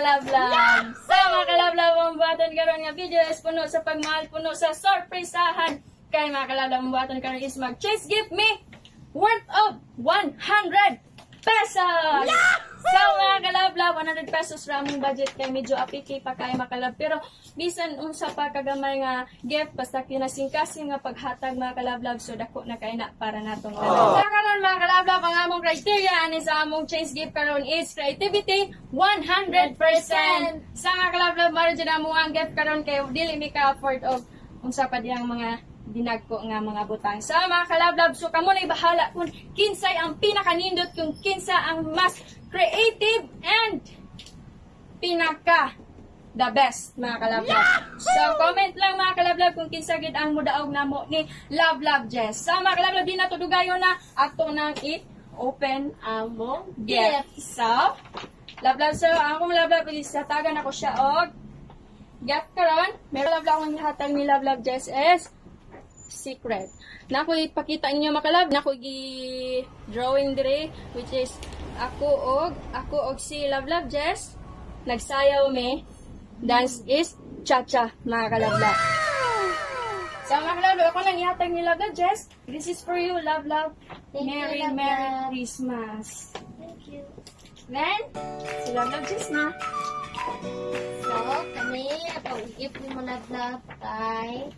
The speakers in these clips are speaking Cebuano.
Kalablab. Sa mga kalablab, ang buhaton karon nga video is puno sa pagmahal, puno sa sorpresahan. Kay mga kalablab, ang buhaton karon is mag-chase gift me worth of 100 pesos! So mga kalablab, 100 pesos ra among budget kay medyo apiki pa kay makalab. Pero bisan unsa pa kagamay nga gift, basta kinasingkasing nga paghatag, mga kalablab, so dako na kay na para natong tanan. Sa karon, mga kalablab, ang among criteria ani sa among change gift karon is creativity 100%. Sa mga kalablab, maro jud amo ang gift karon kay dili mi ka afford og unsa pa diyang mga dinagko nga mga butang. Sa mga kalablab, so kamo na bahala kung kinsay ang pinakanindot, kung kinsa ang mas creative and pinaka the best, mga kalablab. So comment lang, mga kalablab, kung kinsa gid ang mudaog namo ni Love Love Jess. Sa mga kalablab, di na to dugayon na ato nang i-open among gift. So, Love Love, so ang akong Love Love is hatagan ako siya og gift karon. Meron Love Love akong gihatag ni Love Love Jess is secret. Na ako ipakita ninyo, makalab, na ako gi drawing dire, which is ako og si Love Love Jess nagsayaw me, dance is cha-cha, mga kalablab. So mga kalablab, ako nang ihatag ni Love Love Jess. This is for you, Love Love. Thank you, Merry Love Merry Love. Christmas. Thank you. Then, si Love Love Jess na. So, kami, atong gift ni mo, Love Love, kay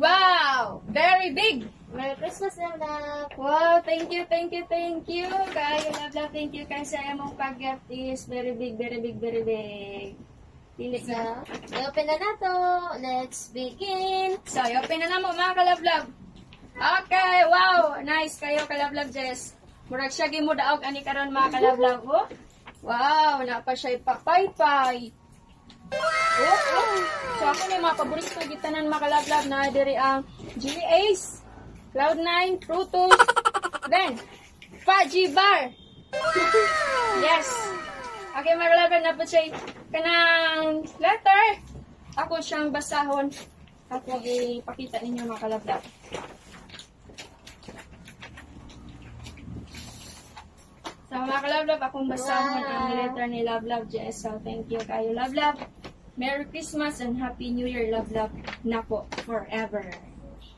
Wow! Very big! Merry Christmas, Love Love. Wow, thank you, thank you, thank you. Kayo, Love Love, thank you. Kasi among pag-gift is very big, very big, very big. Dili So, na. I-open na nato. Let's begin. So, i-open na namo, mga kalablab. Okay, wow. Nice kayo, Kalablab Jess. Murag siya mo daog ani karon, mga kalablab. Oh. Wow, napa siya papaypay. Oh. So ako ni mga paborito gitanan, mga kalablab, na diri ang Jimmy Ace, Cloud9, Frutos, then Fudgy Bar. Yes. Okay, mga kalablab, na po siya kanang letter. Ako siyang basahon. Ako ipakita ninyo, mga kalablab. So mga kalablab, akong basahon ang letter ni Love Love Jess. So thank you kayo, Love Love. Merry Christmas and Happy New Year, Love Love. Nako, forever.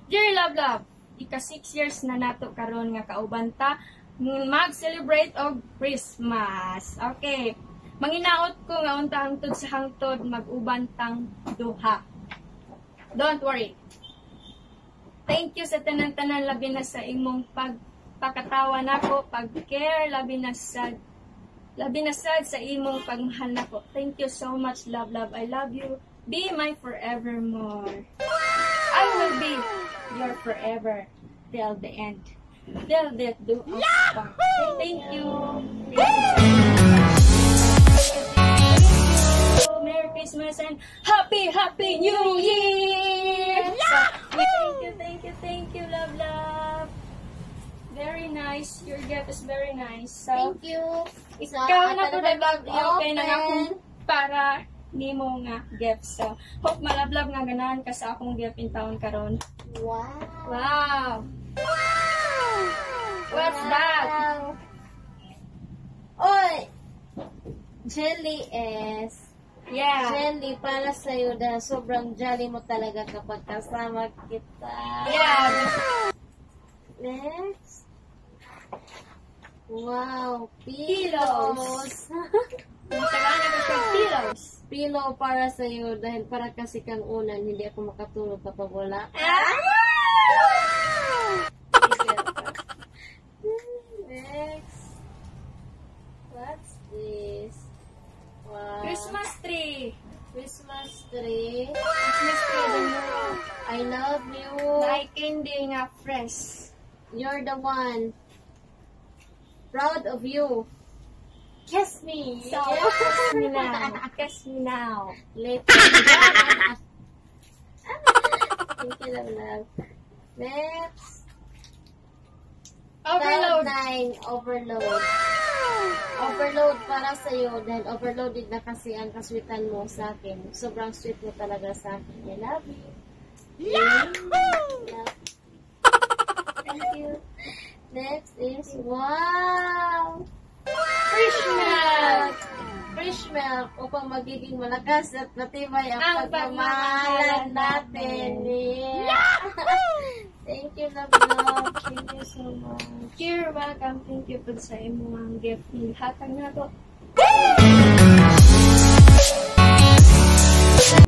Dear Love Love, ika 6 years na nato karon nga kauban ta mag-celebrate og Christmas. Okay. Manginaot ko nga unta hangtod sa hangtod mag-uban tang duha. Don't worry. Thank you sa tanan-tanan, labi na sa imong pagpakatawa nako, pag-care, labi na sad sa imong pagmahal nako. Thank you so much, Love Love. I love you. Be my forevermore. I will be your forever till the end. Till death do us part. Thank you. Thank you. Merry Christmas and Happy Happy New Year! So, thank you, thank you, thank you, Love Love. Very nice. Your gift is very nice. So, Thank you. So, ikaw na ato po, na Love Love. Okay na nga open. akong para nimo nga gift. So, hope malablab nga ganahan ka sa akong gift in town karon. Wow. Wow! What's that? Wow. Oy! Jelly is jelly para sa'yo dahil sobrang jolly mo talaga kapag kasama kita. Next. Wow, pillows. Tagaan ako siya pillows. Pillow para sa'yo dahil para kasi kang unan, hindi ako makatulog kapag wala. Ah! Next. What's this? Wow. Christmas tree. Christmas tree. Christmas tree din mo. I love you. Like candy nga fresh. You're the one. Proud of you. Kiss me. So, kiss me now. Kiss me now. Later. Thank you, Love Love. Next. Overload. Cloud 9, overload. Overload para sa'yo dahil overloaded na kasi ang kasweetan mo sa akin. Sobrang sweet mo talaga sa akin. I love you. Yahoo! Thank you. Next is, wow! Fresh milk. Fresh milk upang magiging malakas at matibay ang Ang pagmamahalan pagmamahalan natin. Yeah. Thank you, love, love. Thank you so much. You're welcome. Thank you po sa imong gift. Hatag na to.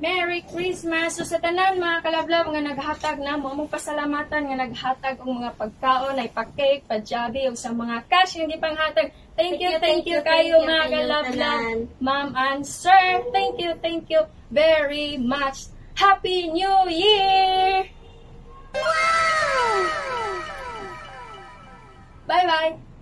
Merry Christmas! So sa tanan, mga kalablab, nga naghatag na mo, among pasalamatan nga naghatag og mga pagkaon ay pa-cake, pa-jabi ug sa mga cash nga gipanghatag. Thank you kayo, thank you mga kayong kalablab. Tanan. Ma'am and sir, thank you very much. Happy New Year! Bye-bye!